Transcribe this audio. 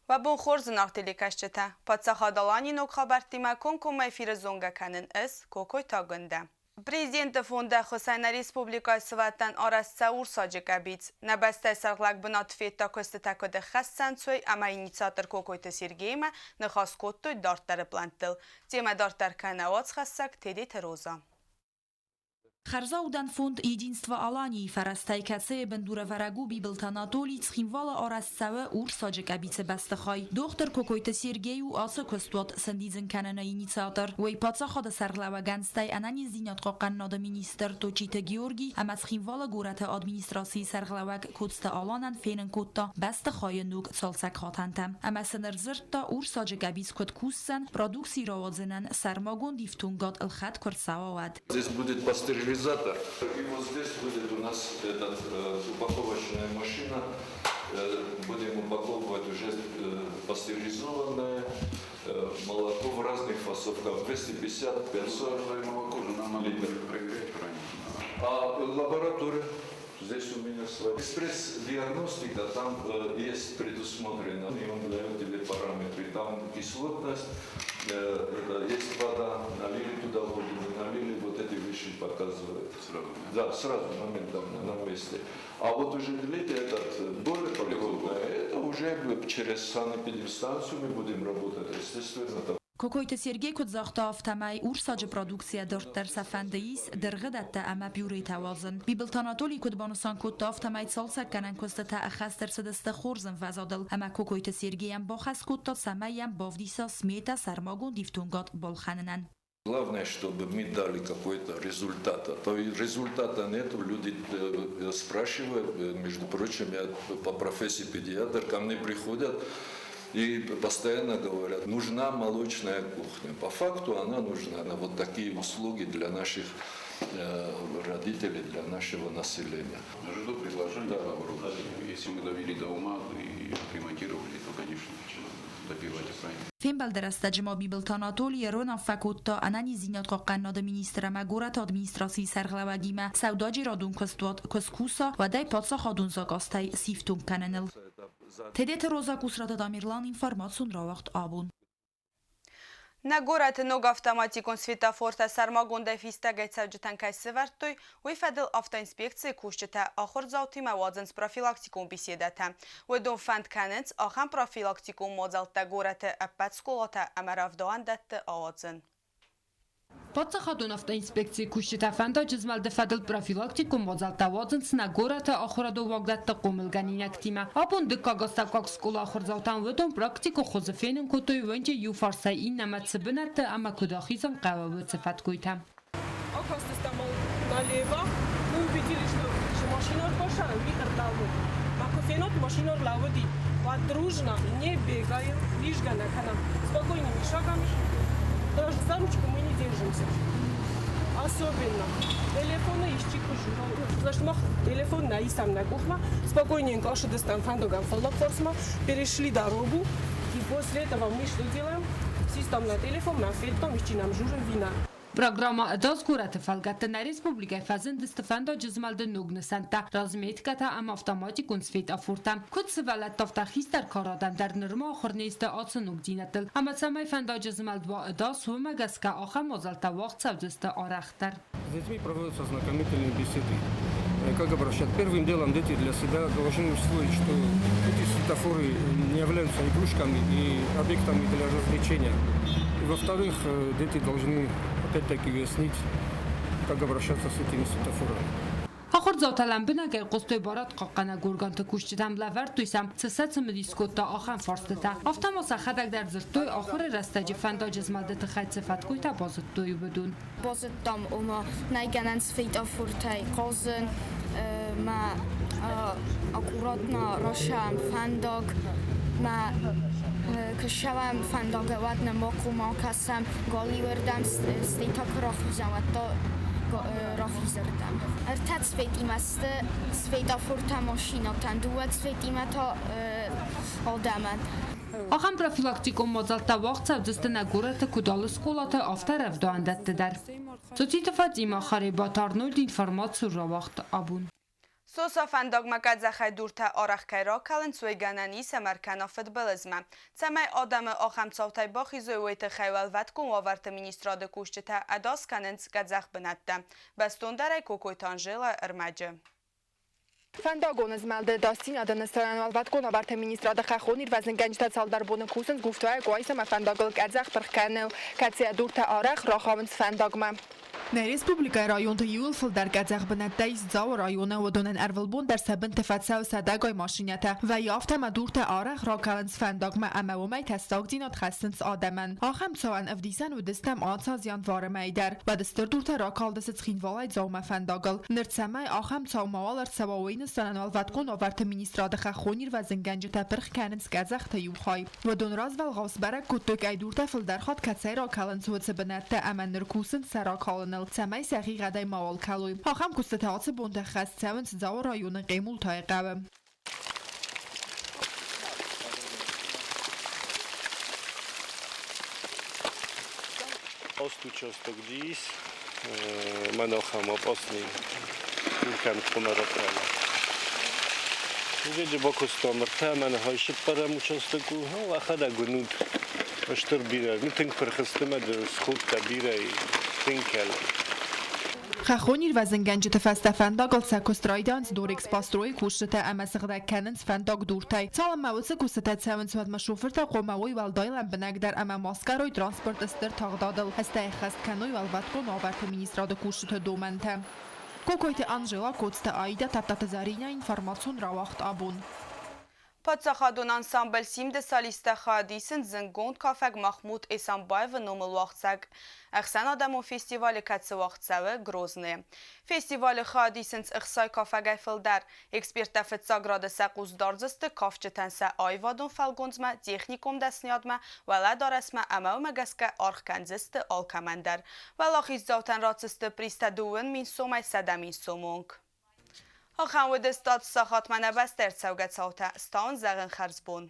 Уӕ бон хорз, зынаргъ телекӕсджытӕ! Паддзахад Аланийы ног хабӕрттимӕ комкоммӕ эфиры зонгӕ кӕнын ӕз, Кокойты Агуындӕ. Президенты фонды ӕххуысӕй нӕ республикӕйы сывӕллӕттӕн арӕзт цӕуы урсаджы къӕбиц. Нӕ бӕстӕйы сӕргълӕг бынат федта куыстытӕ куыд ӕххӕст цӕнцой ӕмӕ инициатор Кокойты Сергеимӕ ныхас кодтой дарддӕры пълӕнттыл. Темӕ дарддӕр кӕны уацхӕссӕг Тедеты Роза. Хӕрзаудӕн фонд «Единство Алании» фӕрӕзтӕй кӕцыйы бындурӕвӕрӕг у Бибылты Анатолий, Цхинвалы арӕзт цӕуы Урсаджы къӕбицы бӕстыхай. Дохтыр Кокойты Сергей у ацы куыстуат сӕндидзын кӕныны инициатор. Уый паддзахады сӕргълӕууӕгӕн, стӕй ӕнӕниздзинад хъахъхъӕнынады министр Точиты Георгий ӕмӕ Цхинвалы горӕты администрацийы сӕргълӕууӕг Коцты Аланӕн фенын кодта бӕстыхайы ног цалцӕг хатӕнтӕ ӕмӕ сын ӕрдзырдта, Урсаджы къӕбиц куыд кусдзӕн, продукци рауадзынӕн сӕрмагонд ифтонгад ӕлхӕд куы рцӕуа, уӕд. Здесь будет пастеризатор. И вот здесь будет у нас этот, упаковочная машина. Будем упаковывать уже пастеризованное молоко в разных фасовках. 250, 500 молоко же нам надо литров. Проверять правильно. А лаборатория здесь у меня своя. Экспресс-диагностика там есть предусмотрена. И он дает тебе параметры. Там кислотность, это есть вода, налили туда воду, не налили, вот эти вещи показывает. Сразу, да? Да, сразу, моментально, на месте. А вот уже длите этот более подробно, это уже через санэпидемстанцию мы будем работать, естественно. Там. Кокойты Сергей куыд загъта, афтӕмӕй урсаджы продукцийӕ дарддӕр сӕ фӕнды ис дыргъдӕттӕ ӕмӕ пюретӕ уадзын. Бибылты Анатолий куыд банысан кодта, афтӕмӕй цалцӕггӕнӕн куыстытӕ ӕххӕст ӕрцыдысты хорз ӕмвӕзадыл ӕмӕ Кокойты Сергейӕн бахӕс кодта, цӕмӕй йӕм бавдиса сметӕ сӕрмагонд ифтонгад балхӕнынӕн. Главное, чтобы мы дали какой-то результат. А то и результата нету, люди спрашивают, между прочим, я по профессии педиатр, ко мне приходят и постоянно говорят, нужна молочная кухня. По факту она нужна. На вот такие услуги для наших родителей, для нашего населения. Жду предложения, да. Наоборот. Если мы довели до ума и отремонтировали, то, конечно, добивать правильно. Фембӕлды рӕстӕджы ма Бибылты Анатоли ӕруынаффӕ кодта ӕнӕниздзинад хъахъхъӕнынады министр ӕмӕ горӕты администрацийы сӕргълӕууӕгимӕ сӕудӕджерадон куыстуат куы скуса, уӕд ӕй паддзахадон заказтӕй сифтонг кӕныныл. Тедеты Роза Кусраты Тамерлан информацион рауагъд абон. Нӕ горӕты ног автоматикон светофортӕ сӕрмагондӕй фистӕгӕй цӕуджытӕн кӕй сӕвӕрдтой, уый фӕдыл автоинспекцийы кусджытӕ ахуырдзаутимӕ уадзынц профилактикон беседӕтӕ. Уыдон фӕнд кӕнынц ахӕм профилактикон мадзӕлттӕ горӕты ӕппӕт скъолатӕ ӕмӕ рӕвдауӕндӕтты ауадзын. Паддзахадон автоинспекцийы кусджытӕ фӕндаджы змӕлды фӕдыл профилактикон мадзӕлттӕ уадзынц нӕ горӕты ахуырадон уагдӕтты хъомылгӕнинӕгтимӕ. Абон дыккаг астӕуккаг скъола ахуырдзаутӕн уыдон практикон хуызы фенын кодтой уӕнджы иу фарсӕй иннӕмӕ цы бынӕтты ӕмӕ куыд ахизын хъӕуы, уыцы фӕткойтӕ. Акастыстӕм налево, мы увидели, что машина ӕрбашла, уый ӕрлӕууыд. Ма куы фенот, машина ӕрлӕууыди, уӕд дружно, не бегаем, визгӕ нӕ кӕнӕм, спокойными шагами, даже за ручку мы не держимся. Особенно телефоны исчи куы Значит, мах телефон нӕ исӕм нӕ къухмӕ, спокойненько ацыдыстӕм фӕндагӕн фаллаг фарсмӕ, перешли дорогу, и после этого мы что делаем? Систам на телефон, мӕ федтам, исчи нӕм журы вина. Программӕ «Ӕдас горӕты» фӕлгӕтты нӕ республикӕйы фӕзындысты фӕндаджы змӕлды ног нысӕнттӕ, разметкӕтӕ ӕмӕ автоматикон светофортӕ. Куыд сывӕллӕттӕ, афтӕ хистӕр кары адӕм дӕр нырма ахуыр не сты ацы ногдзинӕдтыл. Ӕмӕ цӕмӕй фӕндаджы змӕлд уа ӕдас, уымӕ гӕсгӕ ахӕм мадзӕлттӕ уагъд цӕудзысты арӕхдӕр. С детьми проводятся ознакомительные беседы. Как обращать? Первым делом дети для себя должны усвоить, что эти светофоры не являются игрушками и объектами для развлечения. И во-вторых, дети должны опять-таки уяснить, как обращаться с этими светофорами. Ахуырдзаутӕ лӕмбынӕгӕй хъуыстой барадхъахъхъӕнӕг органты кусджытӕм, лӕвӕрдтой сӕм, цы сӕ цымыдис кодта, ахӕм фарстытӕ. Афтӕ ма сӕхӕдӕг дӕр дзырдтой, ахуыры рӕстӕджы фӕндаджы змӕлды тыххӕй цы фӕткойтӕ базыдтой, уыдон. Базыдтам, ома нӕй гӕнӕн светофортӕй хъазын, мӕ аккуратно рашӕм фӕндаг, мӕ куы ссӕуӕм фӕндагыл, уӕд нӕ ма хъуамӕ кӕсӕм галиуырдӕм, стӕй та куы рахизӕм, уӕд та рахизырдӕм. Ӕртӕ цветимӕ сты светофортӕ машинӕтӕн, дыууӕ цветимӕ та адӕмӕн. Ахӕм профилактикон мадзӕлттӕ уагъд цӕудзысты нӕ горӕты куыд алы скъолаты, афтӕ рӕвдауӕндӕтты дӕр. Цоциты Фатимӕ, Харебаты Арнольд информаци рауагъта абон. Соса фӕндагмӕ къӕдзӕхӕй дуртӕ арӕх кӕй ракӕлынц, уый гӕнӕн ис ӕмӕ ӕркӕна фыдбылызмӕ. Цӕмӕй адӕмы ахӕм цаутӕй бахизой, уый тыххӕй Уӕлвӕткон уавӕрты министрады кусджытӕ ӕдас кӕнынц къӕдзӕх бынӕттӕ. Бӕстондӕрӕй Кокойты Анжелӕ ӕрмӕджы. Фӕндагон змӕлды ӕдасдзинады нысанӕн Уӕлвӕткон уавӕрты министрады хӕххон ирвӕзынгӕнджытӕ цалдӕр боны кусынц Гуфтайы Къуайсамӕ фӕндагыл къӕдзӕх пырх кӕныныл, кӕцыйӕ дуртӕ арӕх рахауынц фӕндагмӕ. Нӕ республикӕйы районты иууыл фылдӕр къӕдзӕх бынӕттӕ ис Дзауы районы. Уыдонӕн ӕрвылбон дӕр сӕ бынты фӕцӕуы сӕдӕгай машинӕтӕ. Вӕййы афтӕ ӕмӕ дуртӕ арӕх ракӕлынц фӕндагмӕ ӕмӕ уымӕй тӕссагдзинад хӕссынц адӕмӕн. Ахӕм цауӕн ӕвдисӕн уыдыстӕм ацы аз январы мӕйы дӕр. Уӕд стыр дуртӕ ракалдысты Цхинвалӕй Дзаумӕ фӕндагыл. Ныр цӕмӕй ахӕм цау мауал ӕрцӕуа, уый нысанӕн Уӕлвӕткон уавӕрты министрады хӕххон ирвӕзынгӕнджытӕ пырх кӕнынц къӕдзӕхты иу хай. Уыдон развӕлгъау сбӕрӕг кодтой, къӕйдуртӕ фылдӕр хатт кӕцӕй ракӕлынц, уыцы бынӕттӕ ӕмӕ ныр кусынц сӕ ракалыныл, цӕмӕй сӕхи гъӕдӕй мауал кӕлой. Ахӕм куыстытӕ ацы бонты ӕххӕст цӕуынц Дзауы районы Хъемултайы хъӕуы. Аст участок дис, мӕн ахӕм опасный кӕм хъуымӕ Уыдеджы бакуыстам ӕртӕ ӕмӕ ныхай цыппӕрӕм участок у, ахӕдӕг уынут стыр бирӕ, ну тынг пырх сты мӕ сходтӕ бирӕ тынг кӕлы. Хӕххон ирвӕзынгӕнджыты фӕстӕ фӕндагыл сӕ куыст райдайынц Дорэкспострой-ы кусджытӕ ӕмӕ сыгъдӕг кӕнынц фӕндаг дуртӕй. Цалынмӕ уыцы куыстытӕ цӕуынц, уӕдмӕ шофыртӕ хъуамӕ уой уӕлдай лӕмбынӕгдӕр ӕмӕ ма скъӕрой транспорты стыр тагъдадыл, стӕй ӕххӕст кӕной Уӕлвӕткон уавӕрты министрады кусджыты домӕнтӕ. Кокойты Анжела, Коцты Аидӕ, Тадтаты Зӕринӕ, информацион рауагъд абон. Паддзахадон ансамбль «Симд-ы» солисттӕ хайад исынц зындгонд кафӕг Махмуд Эсамбаевы номыл уагъдцӕг ӕхсӕнадӕмон фестивалы, кӕцы уагъд цӕуы Грозныйы. Фестивалы хайад исынц ӕхсай кафӕгӕй фылдӕр. Эксперттӕ фыццаг рады сӕ хъус дардзысты кафджытӕн сӕ аивадон фӕлгондзмӕ, техникон дӕсныйадмӕ, уӕлӕдарӕсмӕ ӕмӕ уымӕ гӕсгӕ аргъ кӕндзысты алкӕмӕн дӕр. Уӕлахиздзаутӕн ратдзысты призтӕ 2000 сомӕй 100 000 сомы онг. Ахӕм уыдысты сахатмӕ нӕ бӕстӕ ӕрцӕугӕ цаутӕ. Стауын зӕгъын хӕрзбон.